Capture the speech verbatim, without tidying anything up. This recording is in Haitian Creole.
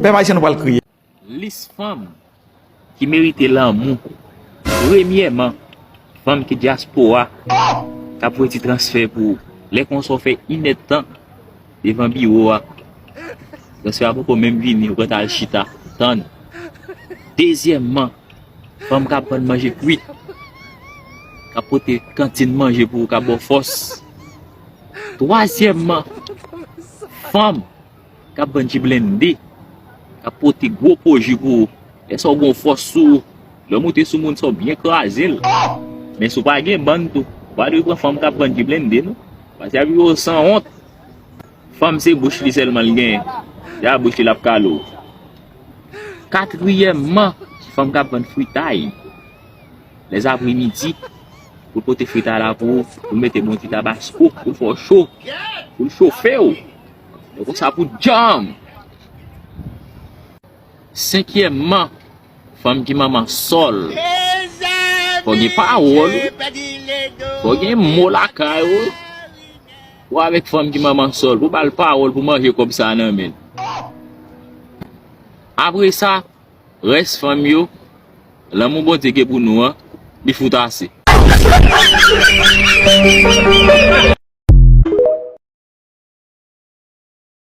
Pèp ayisyen, nou pral kriye. Lis fanm ki merite lanmou. Premyèman, fanm ki dyaspora k ap voye ti transfè pou ou. Lè konsa w fè inèdtan devan biwo a, transfè a poko menm vini, ou pral al chita tann. Dezyèmman, fanm k ap vann manje kwit, k ap pote kantin manje pou ou, k ap ba w fòs. Twazyèmman, fanm k ap vann ji blende, k ap pote gwo po ji pou ou. Lè sa w gen yon fòs sou ou, lè w moute sou moun sa w byen kraze l. Men si w pa gen bann tou, ou pa dwe pran fanm k ap vann ji blende non. Paske ap rive w sanwont. Fanm se bouch li sèlman l genyen. Se a bouch li l ap kale w. Katriyèmman, fanm k ap vann fritay. Lèzapremidi, pou l pote fritay la pou ou, pou l mete bon ti tabasko, pou l fè w cho, pou l chofe w. E konsa pou djanm. Senkyèmman, fanm ki manman sòl. Fò gen pawòl, wi. Fò gen mo lakay ou. Ou avèk fanm ki manman sòl, pou ba l pawòl pou manje kòb sa nan men l. Apre sa, rès fanm yo, lanmou Bondye gen pou nou an, li fout ase.